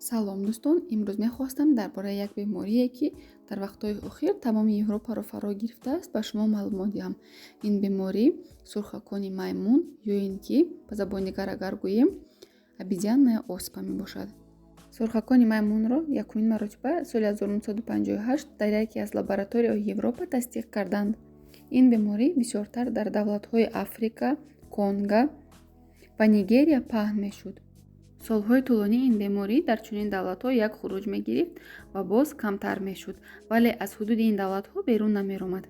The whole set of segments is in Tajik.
Салом, дӯстон! Имрӯз мехостам дар бораи як беморие, ки дар вақтҳои охир тамоми Европаро фаро гирифтааст, ба шумо маълумот диҳам. Ин беморӣ сурхакони маймун ё ин ки ба забони дигар агар гӯем, обезьянная оспа мебошад. Сурхакони маймунро якумин маротиба соли 1958 дар яке аз лабораторияҳои Европа тасдиқ карданд. Ин беморӣ бисёртар дар давлатҳои Африка, Конго ва Нигерия паҳн мешуд. Солҳои тӯлонӣ ин беморӣ дар чунин давлатҳо як хуруҷ мегирифт ва боз камтар мешуд, вале аз ҳудуди ин давлатҳо берун намеромад.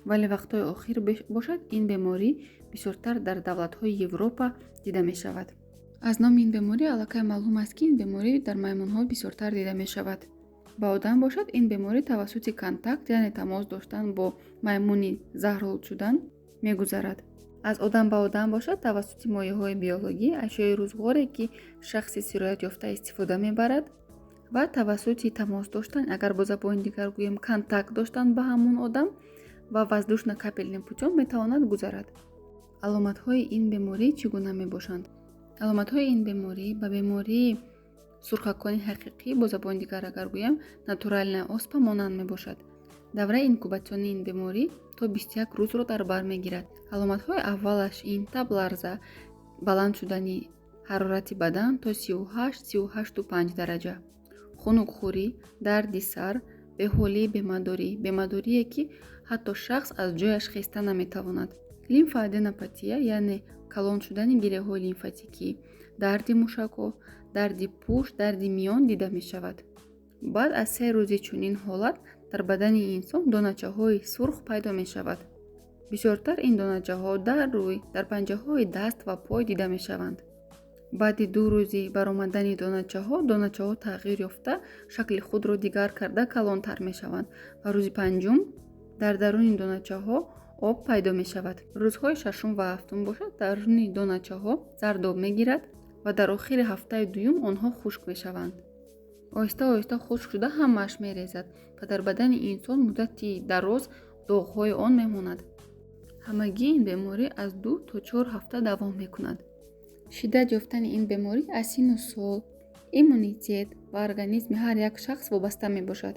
Вале вақтҳои охир бошад, ин беморӣ бисёртар дар давлатҳои Европа дида мешавад. Аз номи ин беморӣ аллакай маълум аст, ки ин беморӣ дар маймунҳо бисёртар дида мешавад. Ба одам бошад, ин беморӣ тавассути контакт, яъне тамос доштан бо маймуни заҳролуд шудан мегузарад. Аз одам ба одам бошад, тавассути моеъҳои биологӣ, ашёи рӯзғоре, ки шахси сироятёфта истифода мебарад, ва тавассути тамос доштан, агар бо забони дигар гӯем, контакт доштан ба ҳамон одам ва воздушно-капельным путём метавонад гузарад. Аломатҳои ин беморӣ чӣ гуна мебошанд? Аломатҳои ин беморӣ ба бемории сурхакони ҳақиқӣ, бо забони дигар агар гӯям, натуральная оспа, монанд мебошад. Давраи инкубатсионии ин беморӣ то 21 рӯзро дар бар мегирад. Аломатҳои аввалаш ин табларза, баланд шудани ҳарорати бадан то 38, 38,5 дараҷа, хунукхӯрӣ, дарди сар, беҳолӣ, бемадорӣ, бемадорие, ки ҳатто шахс аз ҷояш хеста наметавонад, лимфоаденопатия, яъне калон шудани гиреҳҳои лимфатикӣ, дарди мушакҳо, дарди пушт, дарди миён дида мешавад. Баъд аз 3 рӯзи чунин ҳолат дар бадани инсон доначаҳои сурх пайдо мешавад. Бисёртар ин доначаҳо дар рӯй, дар панҷаҳои даст ва пой дида мешаванд. Баъди 2 рӯзи баромадани доначаҳо, доначаҳо тағйир ёфта, шакли худро дигар карда, калонтар мешаванд ва рӯзи панҷум дар даруни доначаҳо об пайдо мешавад. Рӯзҳои шашум ва ҳафтум бошад, даруни доначаҳо зардоб мегирад ва дар охири ҳафтаи дуюм онҳо хушк мешаванд. Оҳиста оҳиста хушк шуда, ҳамааш мерезад ва дар бадани инсон муддати дароз доғҳои он мемонад. Ҳамагӣ ин беморӣ аз 2 то 4 ҳафта давом мекунад. Шиддат ёфтани ин беморӣ аз синну сол, иммунитет ва организми ҳар як шахс вобаста мебошад.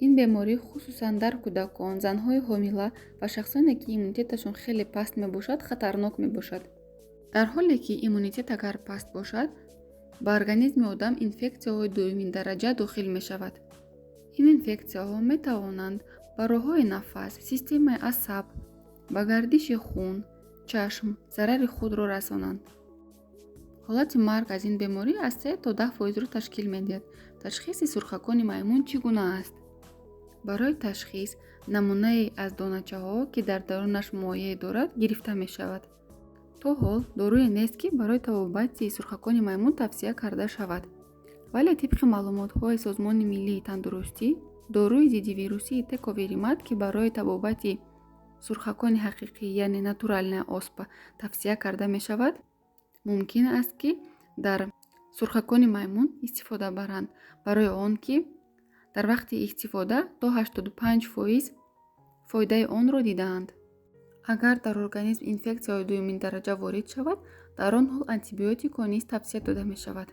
Ин беморӣ хусусан дар кӯдакон, занҳои ҳомила ва шахсоне, ки иммунитеташон хеле паст мебошад, хатарнок мебошад. Дар ҳоле ки иммунитет агар паст бошад, ба организми одам инфексияҳои дуюмин дараҷа дохил мешавад. Ин инфексияҳо метавонанд ба роҳҳои нафас, системаи асаб, ба гардиши хун, чашм зарари худро расонанд. Ҳолати марг аз ин беморӣ аз 3 то 10 фоизро ташкил медиҳад. Ташхиси сурхакони маймун чӣ гуна аст? Барои ташхис намунае аз доначаҳо, ки дар дарунаш моеъ дорад, гирифта мешавад. То ҳол доруе нест, ки барои табобати сурхакони маймун тавсия карда шавад, вале тибқи маълумотҳои Созмони миллии тандурустӣ, доруи зиддивирусии тековиримат, ки барои табобати сурхакони ҳақиқӣ, яъне натуральная оспа, тавсия карда мешавад, мумкин аст, ки дар сурхакони маймун истифода баранд, барои он ки дар вақти истифода то 85% фоидаи онро дидаанд. Агар дар организм инфексияҳои дуюмин дараҷа ворид шавад, дар он ҳол антибиотикҳо низ тавсия дода мешавад.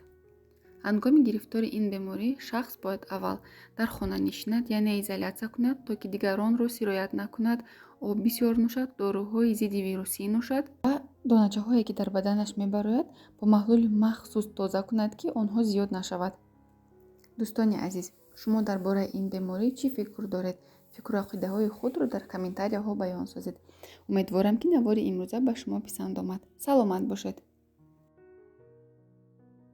Ҳангоми гирифтори ин беморӣ шахс бояд аввал дар хона нишинад, яъне изолятсия кунад, то ки дигаронро сироят накунад, об бисёр нӯшад, доруҳои зиддивирусӣ нӯшад ва доначаҳое, ки дар баданаш мебарояд, бо маҳлули махсус тоза кунад, ки онҳо зиёд нашавад. Дӯстони азиз, шумо дар бораи ин беморӣ чӣ фикр доред? Фикру ақидаҳои худро дар комментарияҳо баён созед. Умедворам, ки навори имрӯза ба шумо писанд омад. Саломат бошед.